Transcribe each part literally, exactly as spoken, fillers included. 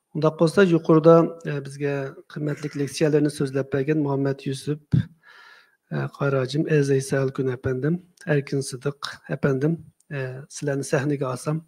ئۇنداق بولسا، يۇقىرىدا، ئە، بىزگە قىممەتلىك لېكسىيەلەرنى سۆزلەپ بەرگەن مۇھەممەد يۈسۈپ، ئە، قاراجىم، ئەزىز ئەيسا ئەلكۈن ئەپەندىم، ئەركىن سىدىق ئەپەندىم، ئە، سىلەرنى سەھنىگە ئالسام.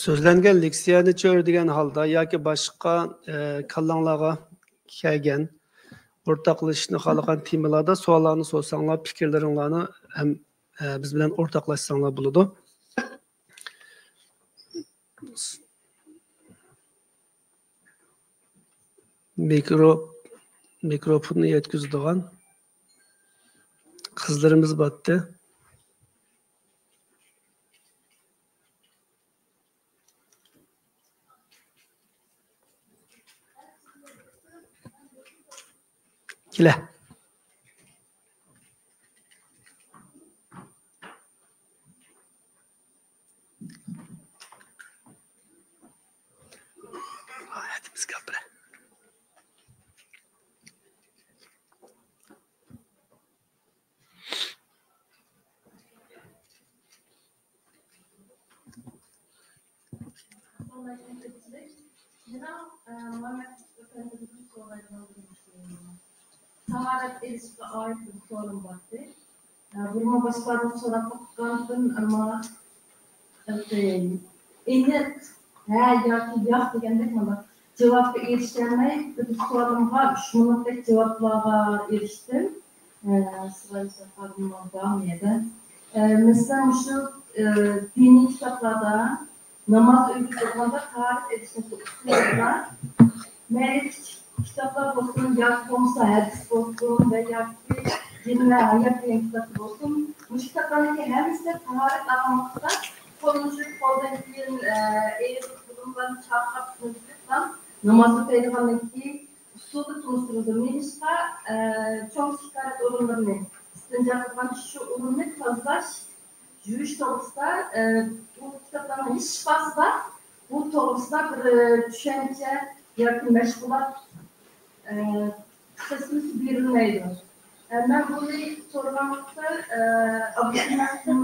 سۆزلەنگەن لېكسىيەنى چۆرىدىگەن ھالدا ياكى باشقا، ئە، كاللاڭلارغا كەلگەن ئورتاقلىشىشنى خالىغان تېمىلاردا سوئاللارنى سورىساڭلار، پىكىرلىرىڭلارنى ھەم، ئە، بىز بىلەن ئورتاقلاشساڭلار بولىدۇ. مىكرو-، مىكروفوننى يەتكۈزىدىغان قىزلىرىمىز بارتتى. كېلە. تاھارەت ئېلىشقا ئائىت بىر سوئالىم بار ئىدى. بۇرما باشقىلاردىن سوراپ باققاندىن، ئەمما ئېنىق ھە ياكى ياق دېگەندەك مانا جاۋابقا ئېرىشەلمەي، بىر سوئالىمغا ئۈچ مىنۇتتەك جاۋابلارغا ئېرىشتىم. ئە، سىلەر سوئالىڭلار بارمۇ يەنە؟ ئە، مەسىلەن، مۇشۇ، ئە، دىنىي كىتابلاردا ناماز ئۆيگە بولغاندا تاھارەت ئېلىشنىڭ ئۇسۇلى بار. مەيلى كىچىك كىتابلار بولسۇن، ياكى بولمىسا ھەدىس بولسۇن ۋە ياكى دىن ۋە ھايات دېگەن كىتاب بولسۇن، مۇشۇ كىتابلارنىڭكى ھەممىسىدە تاھارەت ئالغان ۋاقىتتا قولنى يۇيۇپ، قولدىن كېيىن، ئە، ئېغىز بۇرۇنلارنى چاقاپ، ناماز ئوقۇيدىغاندىن كېيىن ئۇسسۇلدا تونۇشتۇرۇلىدۇ. نېمىشقا، ئە، چوڭ كىچىك تاھارەت ئورۇنلىرىنى، ئىستىنجا قىلىدىغان شۇ ئورۇننى تازىلاش، يۇيۇش توغرىسىدا، ئە، بۇ كىتابلارنىڭ ھېچقايسىدا بۇ توغرىسىدا بىر، ئە، چۈشەنچە ياكى مەشغۇلات، ئە، قىسمىسى بېرىلمەيدۇ. ئە، مەن بۇنى سورىغان ۋاقىتتا، ئە، ئابدۇلمەتىن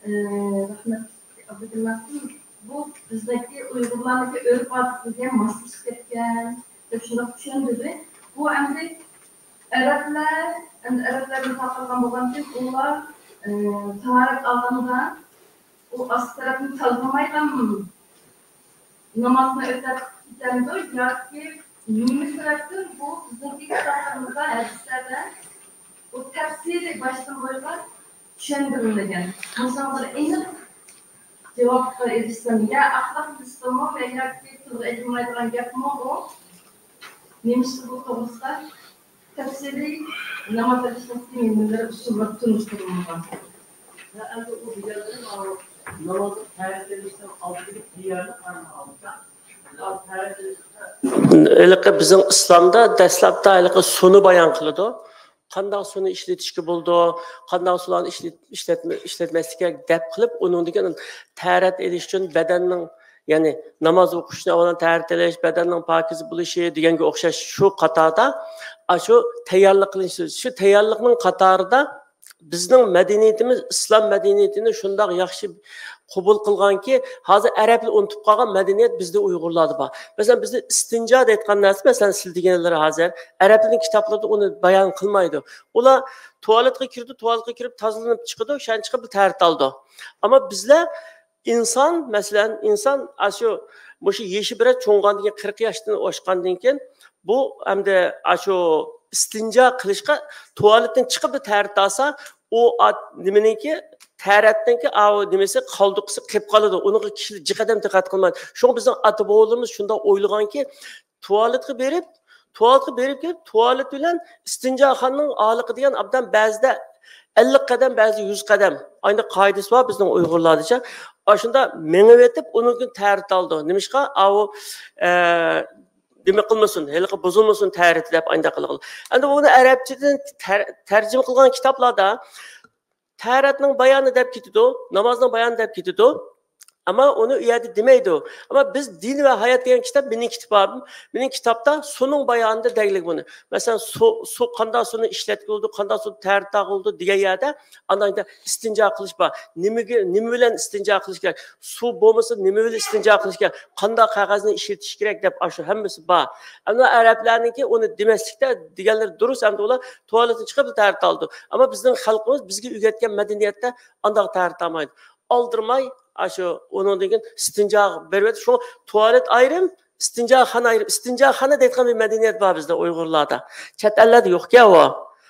ئى، رەھمەتلىك ئابدۇلمەتىن، بۇ بىزدىكى ئۇيغۇرلارنىڭكى ئۆرپ-ئادىتىگە ماسلىشىپ كەتكەن دەپ شۇنداق چۈشەندۈردى. بۇ ئەمدى ئەرەبلەر، ئەمدى ئەرەبلەر مۇساپىرلار بولغاندىكىن ئۇلار، ئى، تاھارەت ئالغاندا ئۇ ئاستى تەرەپنى تازىلىمايلا نامازنى ئۆتەپ كېتەمدۇ ياكى نېمە سەۋەبتىن بۇ بىزنىڭكى كىتابلىرىمىزدا، ھەدىسلەردە بۇ تەپسىلىي باشتىن بويىغا چۈشەندۈرۈلمىگەن؟ مۇشۇنىڭغا بىر ئېنىق جاۋابقا ئېرىشسەم، يا ئاقلاپ يۈرسىمۇ ۋە ياكى تىلغا ئېلىنمايدىغان گەپمۇ ئۇ؟ نېمىشقا بۇ توغرىسىدا تەپسىلىي ناماز ئېلىشنىڭ تېمىلىرى، ئۇسۇللىرى تونۇشتۇرۇلمىغان؟ ھېلىقى بىزنىڭ ئىسلامدا دەسلەپتە ھېلىقى سۇنى بايان قىلىدۇ. قانداق سۇنى ئىشلىتىشكە بولىدۇ، قانداق سۇلارنى ئىشلىت-، ئىشلەتمە-، ئىشلەتمەسلىك كېرەك دەپ قىلىپ، ئۇنىڭدىن كېيىن تەھارەت ئېلىش ئۈچۈن بەدەننىڭ، يەنى ناماز ئوقۇش ئۈچۈن ئاۋۋال تەھارەت ئېلىش، بەدەننىڭ پاكىز بولۇشى دېگەنگە ئوخشاش شۇ قاتاردا، ئاشۇ تەييارلىق قىلىش، شۇ تەييارلىقنىڭ قاتارىدا بىزنىڭ مەدەنىيىتىمىز، ئىسلام مەدەنىيىتىنى شۇنداق ياخشى قوبۇل قىلغانكى، ھازىر ئەرەبلەر ئۇنتۇپ قالغان مەدەنىيەت بىزدە ئۇيغۇرلاردا بار. مەسىلەن، بىزدە ئىستىنجا دەيدىغان نەرسە، مەسىلەن، سىز دېگەنلىرى ھازىر ئەرەبلەرنىڭ كىتابلىرىدا ئۇنى بايان قىلمايدۇ. ئۇلار تۇالېتقا كىرىدۇ، تۇالېتقا كىرىپ تازىلىنىپ چىقىدۇ، شۇنىڭ چىقىپ بىر تەھارەت ئالىدۇ. ئەمما بىزلەر ئىنسان، مەسىلەن، ئىنسان ئاشۇ، مۇشۇ يېشى بىرەر چوڭغاندىن كېيىن، قىرىق ياشتىن ئاشقاندىن كېيىن، بۇ ئەمدى ئاشۇ ئىستىنجا قىلىشقا تۇالېتتىن چىقىپ بىر تەھارەت ئالسا، ئۇ ئات-، نېمىنىڭكى، تەھارەتنىڭكى ئاۋۇ نېمىسى، قالدۇقىسى قېلىپ قالىدۇ. ئۇنىڭغا كىشىلەر جىق ئادەم دىققەت قىلمايدۇ. شۇڭا بىزنىڭ ئاتا-بوۋىلىرىمىز شۇنداق ئويلىغانكى، تۇالېتقا بېرىپ، تۇالېتقا بېرىپ كېلىپ، تۇالېت بىلەن ئىستىنجاخانىنىڭ ئارىلىقى دېگەن ئابدان بەزىدە ئەللىك قەدەم، بەزىدە يۈز قەدەم. ئاينى قائىدىسى بار بىزنىڭ ئۇيغۇرلاردىچە. ئاشۇنداق مېڭىۋېتىپ، ئۇنىڭدىن تەرىتى ئالىدۇ. نېمىشقا؟ ئاۋۇ، ئە، نېمە قىلمىسۇن، ھېلىقى بۇزۇلمىسۇن تەرىتى دەپ ئاينداق قىلغىلى. ئەمدى ئۇنى ئەرەبچىدىن تەر-، تەرجىمە قىلغان كىتابلاردا تەھارەتنىڭ بايانى دەپ كېتىدۇ، نامازنىڭ بايانى دەپ كېتىدۇ. ئەمما ئۇنى ئۇ يەردە دېمەيدۇ. ئەمما بىز دىن ۋە ھايات دېگەن كىتاب، مېنىڭ كىتابىم، مېنىڭ كىتابتا سۇنىڭ بايانىدا دەگلىك بۇنى. مەسىلەن، سۇ، سۇ قانداق سۇنى ئىشلەتكىلى بولىدۇ، قانداق سۇنى تەھارەت قىلغىلى بولىدۇ دېگەن يەردە ئانداق ئىستىنجا قىلىش بار. نېمىگە، نېمە بىلەن ئىستىنجا قىلىش كېرەك؟ سۇ بولمىسا نېمە بىلەن ئىستىنجا قىلىش كېرەك؟ قانداق قەغەزنى ئىشلىتىش كېرەك دەپ ئاشۇ ھەممىسى بار. ئەمما ئەرەبلەرنىڭكى ئۇنى دېمەسلىكتە دېگەنلىرى دۇرۇس، ئەمدى ئۇلار تۇالېتتىن چىقىپ تەھارەت ئالىدۇ. ئەمما بىزنىڭ خەلقىمىز بىزگە ئۆگەتكەن مەدەنىيەتتە ئانداق تەھارەت ئالمايدۇ. ئالدىرىماي، ئاشۇ ئۇنىڭدىن كېيىن ئىستىنجا بېرىۋېتىپ، شۇڭا تۇالېت ئايرىم، ئىستىنجاخانا ئايرىم. ئىستىنجاخانا دەيدىغان بىر مەدەنىيەت بار بىزدە ئۇيغۇرلاردا. چەت ئەللەردە يوقكەن ئۇ.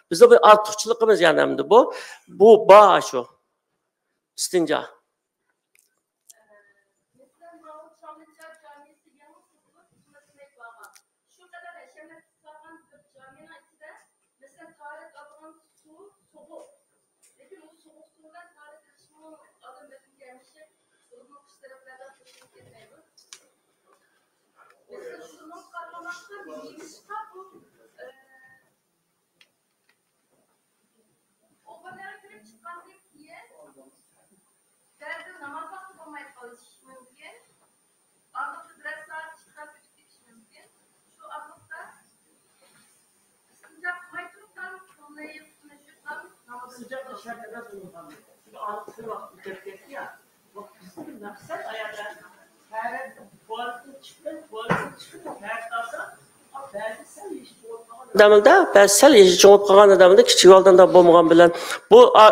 بىزدە بىر ئارتۇقچىلىقىمىز يەنى ئەمدى بۇ. بۇ بار شۇ. ئىستىنجا. مەسىلەن، ماۋۇ چاملىچا جامىسى يېڭى قۇرۇلۇپ، خىزمەتلىك بارغان. شۇ قەدەر ھەشەمەتلىك بارغان بىر جامىنىڭ ئىچىدە، مەسىلەن، تاھارەت ئالىدىغان سۇ سوغۇق. لېكىن ئۇ سوغۇق سۇ بىلەن تاھارەت ئېلىشنىڭ ئادەم بەدىنىگە ھەمىشە بولۇپمۇ قىش تەرەپلەردە قوشۇلۇپ كەتمەيدۇ. مەسىلەن، شۇنىڭغا قارىماستىن، نېمىشقا بۇ، ئە، ئۇ بىر يەرگە كىرىپ چىققاندىن كېيىن، بەزىدە ناماز ۋاقتى بولماي قېلىشى مۇمكىن. ئارىلىقتا بىرەر سائەت، ئىككى سائەت ئۆتۈپ كېتىشى مۇمكىن. شۇ ئارىلىقتا ئىستىنجا قىلماي تۇرۇپلا قولنى يۇيۇپ، تۇنجۇقلاپ ناماز ئىستىنجا قىلىش شەرت ئەمەس بولغان. چۈنكى ئارىلىقتا بىر ۋاقىت ئۆتۈپ كەتتى يا. بىزدىكى مەقسەت ئاياغدا تەھارەت، تۇالېتتىن چىقتىم، تۇالېتتىن چىقىپ، تەھارەت ئالسا، بەزى سەل يېشى چوڭىيىپ قالغان ئادەمدە، بەزى سەل يېشى چوڭىيىپ قالغان ئادەمدە، كىچىك ۋاقتىدا بولمىغان بىلەن، بۇ، ئا،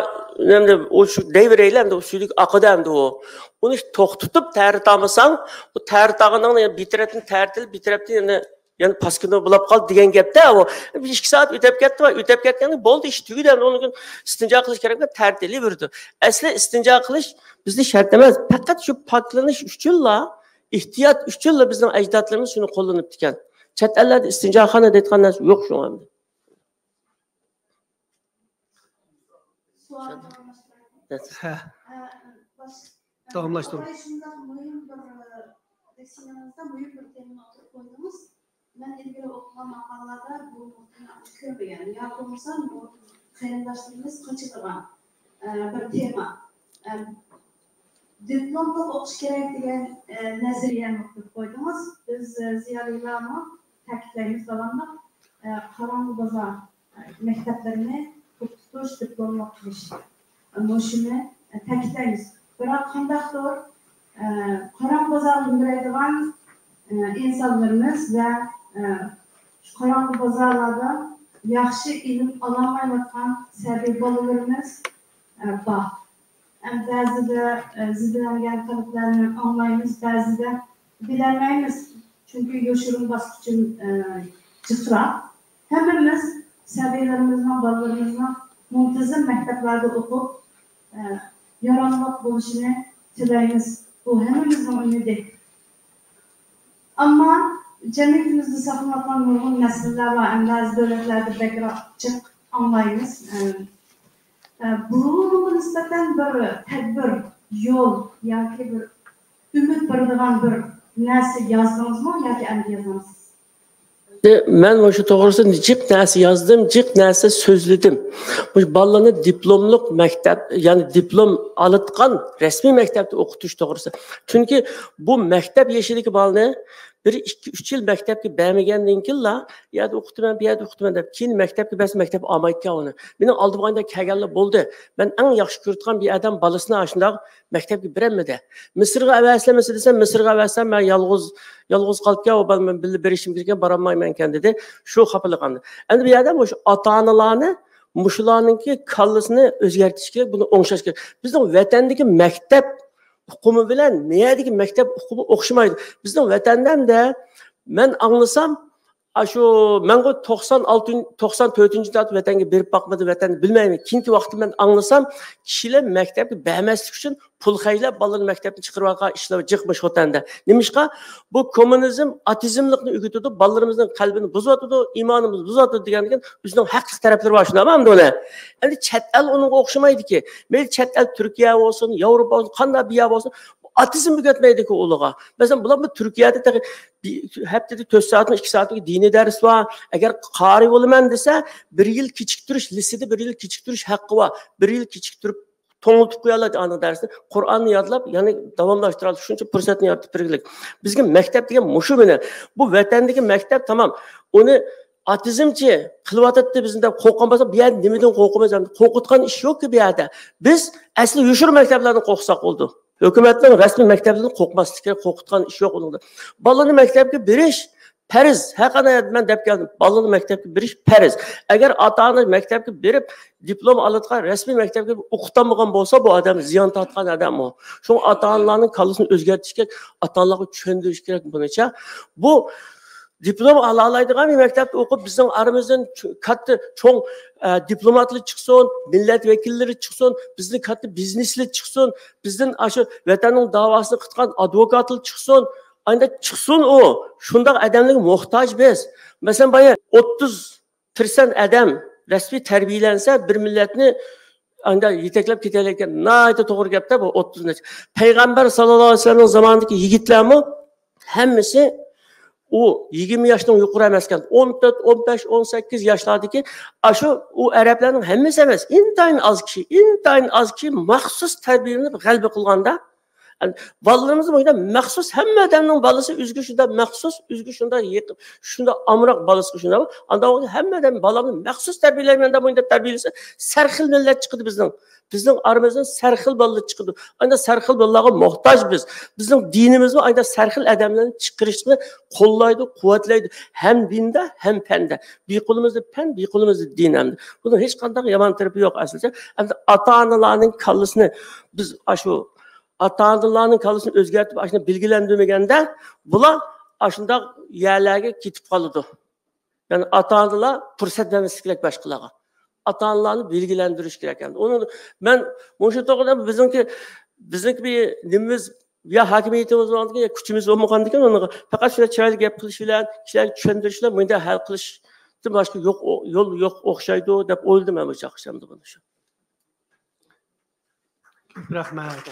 ئەمدى ئۇ شۇ دەيۋېرەيلى، ئەمدى ئۇ سۈيدۈك ئاقىدۇ ئەمدى ئۇ. ئۇنى توختىتىپ تەھارەت ئالمىساڭ، ئۇ تەھارەت ئالغىنىڭنى بىر تەرەپتىن تەھارەت ئېلىپ، بىر تەرەپتىن يەنە يەنە پاسكىنا بولاپ قالدى دېگەن گەپتە ئۇ. ئىككى سائەت ئۆتۈپ كەتتى، ئۆتۈپ كەتكەندىن بولدى، ئىش تۈگىدى، ئەمدى ئۇنىڭ ئۈچۈن ئىستىنجا قىلىش كېرەكمۇ؟ تەھارەت ئېلىۋېرىدۇ. ئەسلى ئىستىنجا قىلىش بىزدە شەرت ئەمەس، پەقەت شۇ پاكلىنىش ئۈچۈنلا، ئېھتىيات ئۈچۈنلا بىزنىڭ ئەجدادلىرىمىز شۇنى قوللىنىپتىكەن. چەت ئەللەردە ئىستىنجاخانا دەيدىغان نەرسە يوق شۇڭا ئەمدى. سوئال داۋاملاشتۇرايلى. ھە. ئە، باش-، داۋاملاشتۇرۇڭ. ئاپاي شۇنداق مۇھىم بىر، ئە، لېكسىيەڭىزدە مۇھىم بىر تېمىنى ئوتتۇرىغا قويدىڭىز. مەن ئىلگىرى ئوقۇغان ماقالىلەردە بۇ نۇقتىنى كۆرمىگەن. يا بولمىسا بۇ قېرىنداشلىرىمىز قاچىدىغان، ئە، بىر تېما. ئە، دىپلوملۇق ئوقۇش كېرەك دېگەن، ئە، نەزەرىيەنى ئوتتۇرىغا قويدىڭىز. بىز، ئە، زىيالىيلارمۇ تەكىتلەيمىز داۋاملىق، ئە، قاراڭغۇ بازار، ئە، مەكتەپلىرىنى توختىتىش، دىپلوملۇق قىلىش، ئە، مۇشۇنى، ئە، تەكىتلەيمىز. بىراق قانداقتۇر، ئە، قاراڭغۇ بازارغا يۈگۈرەيدىغان، ئە، ئىنسانلىرىمىز ۋە، ئە، شۇ قاراڭغۇ بازارلاردا ياخشى ئىلىم ئالالمايۋاتقان سەبىي بالىلىرىمىز، ئە، بار. ئە، بەزىدە، ئە، زىدلەنگەن قەلبلەرنى ئاڭلايمىز، بەزىدە بىلەلمەيمىز. چۈنكى يوشۇرۇن باسقۇچى، ئە، جىقراق. ھەممىمىز سەبىيلىرىمىزنىڭ، بالىلىرىمىزنىڭ مۇنتىزىم مەكتەپلەردە ئوقۇپ، ئە، ياراملىق بولۇشىنى تىلەيمىز. بۇ ھەممىمىزنىڭ ئۈمىدى. ئەمما جەمئىيىتىمىزدە ساقلىنىۋاتقان نۇرغۇن مەسىلىلەر بار. ئەمدى بەزى دۆلەتلەردە بەكرەك جىق ئاڭلايمىز. ئە، ئە، بۇنىڭغا نىسبەتەن بىر تەدبىر، يول ياكى بىر ئۈمىد بېرىدىغان بىر نەرسە يازدىڭىزمۇ ياكى ئەمدى يازامسىز؟ مەن مۇشۇ توغرىسىدا جىق نەرسە يازدىم، جىق نەرسە سۆزلىدىم. مۇشۇ بالىلارنى دىپلوملۇق مەكتەپ، يەنى دىپلوم ئالىدىغان رەسمىي مەكتەپتە ئوقۇتۇش توغرىسىدا. چۈنكى بۇ مەكتەپ يېشىدىكى بالىنى بىر، ئىككى، ئۈچ يىل مەكتەپكە بەرمىگەندىن كېيىنلا، «ئۇ يەردە ئوقۇتىمەن، بۇ يەردە ئوقۇتىمەن» دەپ، كېيىن مەكتەپكە بەرسە، مەكتەپ ئالمايدىكەن ئۇنى. مېنىڭ ئالدىمغا ئانداق كەلگەنلەر بولدى. مەن ئەڭ ياخشى كۆرىدىغان بىر ئادەم بالىسىنى ئاشۇنداق مەكتەپكە بېرەلمىدى. مىسىرغا ئەۋەتسىلىمىسە دېسەم، مىسىرغا ئەۋەتسەم، مەن يالغۇز، يالغۇز قالىدىكەن، ئۇ بالا مەن بىللە بېرىشىم كېرەككەن، بارالمايمەنكەن دېدى. شۇ خاپىلىقىمدىن. ئەمدى بۇ يەردە مۇشۇ ئاتا-ئانىلارنى، مۇشۇلارنىڭكى كاللىسىنى ئۆزگەرتىش كېرەك، بۇنى ئوڭشاش كېرەك. بىزنىڭ ۋەتەندىكى مەكتەپ ئۇقۇمى بىلەن نېيەدىكى مەكتەپ ئۇقۇمى ئوخشىمايدۇ. بىزنىڭ ۋەتەندە ئەمدى مەن ئاڭلىسام، ئاشۇ مەنغۇ توقسان ئالتىنچى، توقسان تۆتىنچى يىلدا ۋەتەنگە بېرىپ باقمىدىم، ۋەتەننى بىلمەيمەن. كېيىنكى ۋاقىتتا مەن ئاڭلىسام، كىشىلەر مەكتەپكە بەرمەسلىك ئۈچۈن پۇل خەجلەپ بالىلىرىنى مەكتەپتىن چىقىرىۋالغان ئىشلار جىقمىش خوتەندە. نېمىشقا؟ بۇ كوممۇنىزم ئاتېئىزملىقنى ئۆگىتىدۇ، بالىلىرىمىزنىڭ قەلبىنى بۇزۇۋاتىدۇ، ئىمانىمىزنى بۇزۇۋاتىدۇ دېگەندىكىن ئۆزىنىڭ ھەقلىق تەرەپلىرى بار، شۇنداقمۇ ئەمدى ئۇنى؟ ئەمدى چەت ئەل ئۇنىڭغا ئوخشىمايدىكى. مەيلى چەت ئەل تۈركىيە بولسۇن، ياۋروپا بولسۇن، قانداق بىر يەر بولسۇن، ئاتېئىزم ئۆگەتمەيدىكى ئۇلىغا. مەسىلەن، بۇلار بۇ تۈركىيەدە تېخى بىر ھەپتىدە تۆت سائەتمۇ، ئىككى سائەتمۇ دىنىي دەرس بار. ئەگەر قارىي بولىمەن دېسە، بىر يىل كېچىكتۈرۈش، لىسېدا بىر يىل كېچىكتۈرۈش ھەققى بار. بىر يىل كېچىكتۈرۈپ، توڭلىتىپ قويالايدۇ ئانا دەرسنى. قۇرئاننى يادلاپ، يەنە داۋاملاشتۇرالىدۇ. شۇنچە پۇرسەتنى يارىتىپ بەرگىلىك. بىزگە مەكتەپ دېگەن مۇشۇ مېنى. بۇ ۋەتەندىكى مەكتەپ، تامام. ئۇنى ئاتېئىزمچى قىلىۋاتاتتى بىزنى دەپ قورققان بولسا، بۇ يەردە نېمىدىن قورقىمىز؟ ئەمدى قورقۇتقان ئىش يوقكى بۇ يەردە. بىز ئەسلى يوشۇرۇن مەكتەپلەردىن قورقساق بولىدۇ. ھۆكۈمەتنىڭ رەسمىي مەكتەپلىرىدىن قورقماسلىق كېرەك، قورقۇتقان ئىش يوق ئۇنىڭدا. بالىنى مەكتەپكە بېرىش پەرز، ھەر قانداق مەن دەپ كەلدىم، بالىنى مەكتەپكە بېرىش پەرز. ئەگەر ئاتا-ئانا مەكتەپكە بېرىپ، دىپلوم ئالىدىغان، رەسمىي مەكتەپكە ئوقۇتالمىغان بولسا، بۇ ئادەم زىيان تارتقان ئادەم ئۇ. شۇڭا ئاتا-ئانىلارنىڭ كاللىسىنى ئۆزگەرتىش كېرەك، ئاتا-ئانىلارغا چۈشەندۈرۈش كېرەك بۇنىچە. بۇ دىپلوم ئالالايدىغان بىر مەكتەپتە ئوقۇپ، بىزنىڭ ئارىمىزدىن چو-، كاتتا، چوڭ، ئە، دىپلوماتلار چىقسۇن، مىللەت ۋەكىللىرى چىقسۇن، بىزدىن كاتتا بىزنېسلار چىقسۇن، بىزدىن ئاشۇ ۋەتەننىڭ داۋاسىنى قىلىدىغان ئادۋوكاتلار چىقسۇن. ئانداق چىقسۇن ئۇ. شۇنداق ئادەملەرگە موھتاج بىز. مەسىلەن، بايا ئوتتۇز پىرسەنت ئادەم رەسمىي تەربىيەلەنسە، بىر مىللەتنى ئانداق يېتەكلەپ كېتەلەيدىكەن. ناھايىتى توغرا گەپتە بۇ ئوتتۇز نەچچە. پەيغەمبەر ساللاللاھۇ ئەلەيھى ۋەسەللەمنىڭ زامانىدىكى يىگىتلەرمۇ ھەممىسى ئۇ يىگىرمە ياشنىڭ يۇقىرى ئەمەسكەن. ئون تۆت، ئون بەش، ئون سەككىز ياشلاردىكى ئاشۇ ئۇ ئەرەبلەرنىڭ ھەممىسى ئەمەس. ئىنتايىن ئاز كىشى، ئىنتايىن ئاز كىشى مەخسۇس تەربىيەلىنىپ غەلىبە قىلغاندا، بالىلىرىمىزنى بۇ يەردە مەخسۇس، ھەممە ئادەمنىڭ بالىسى ئۆزىگە شۇنداق مەخسۇس، ئۆزىگە شۇنداق يېقىن، شۇنداق ئامراق، بالىسىغا شۇنداق. ئانداق بولغاندا ھەممە ئادەم بالامنى مەخسۇس تەربىيەلەيمەن دەپ بۇ يەردە تەربىيەلىسە، سەرخىل مىللەت چىقىدۇ بىزنىڭ. بىزنىڭ ئارىمىزدىن سەرخىل بالىلار چىقىدۇ. ئانداق سەرخىل بالىلارغا موھتاج بىز. بىزنىڭ دىنىمىزمۇ ئانداق سەرخىل ئادەملەرنى چىقىرىشنى قوللايدۇ، قۇۋۋەتلەيدۇ. ھەم دىندا، ھەم پەندە. بىر قولىمىزدا پەن، بىر قولىمىزدا دىن ئەمدى. بۇنىڭ ھېچقانداق يامان تەرىپى يوق ئەسلىچە. ئەمدى ئاتا-ئانىلارنىڭ كاللىسىنى بىز ئاشۇ ئاتا-ئانىلارنىڭ كاللىسىنى ئۆزگەرتىپ، ئاشۇنى بىلگىلەندۈرمىگەندە، بۇلار ئاشۇنداق يەرلەرگە كېتىپ قالىدۇ. يەنى ئاتا-ئانىلار پۇرسەت بەرمەسلىك كېرەك باشقىلارغا. ئاتا-ئانىلارنى بىلگىلەندۈرۈش كېرەك. ئەمدى ئۇنى مەن مۇشۇ توغرىدا بىزنىڭكى، بىزنىڭكى بىر نېمىمىز، يا ھاكىمىيىتىمىز بولغاندىكىن، يا كۈچىمىز بولمىغاندىكىن، ئۇنىڭغا پەقەت شۇنداق چىرايلىق گەپ قىلىش بىلەن، كىشىلەرگە چۈشەندۈرۈش بىلەن بۇنى ھەل قىلىشتىن باشقا يوق، يول يوق ئوخشايدۇ دەپ ئويلىدىم مەن بۇ چاغقىچە ئەمدى بۇنى. شۇ. رەھمەت.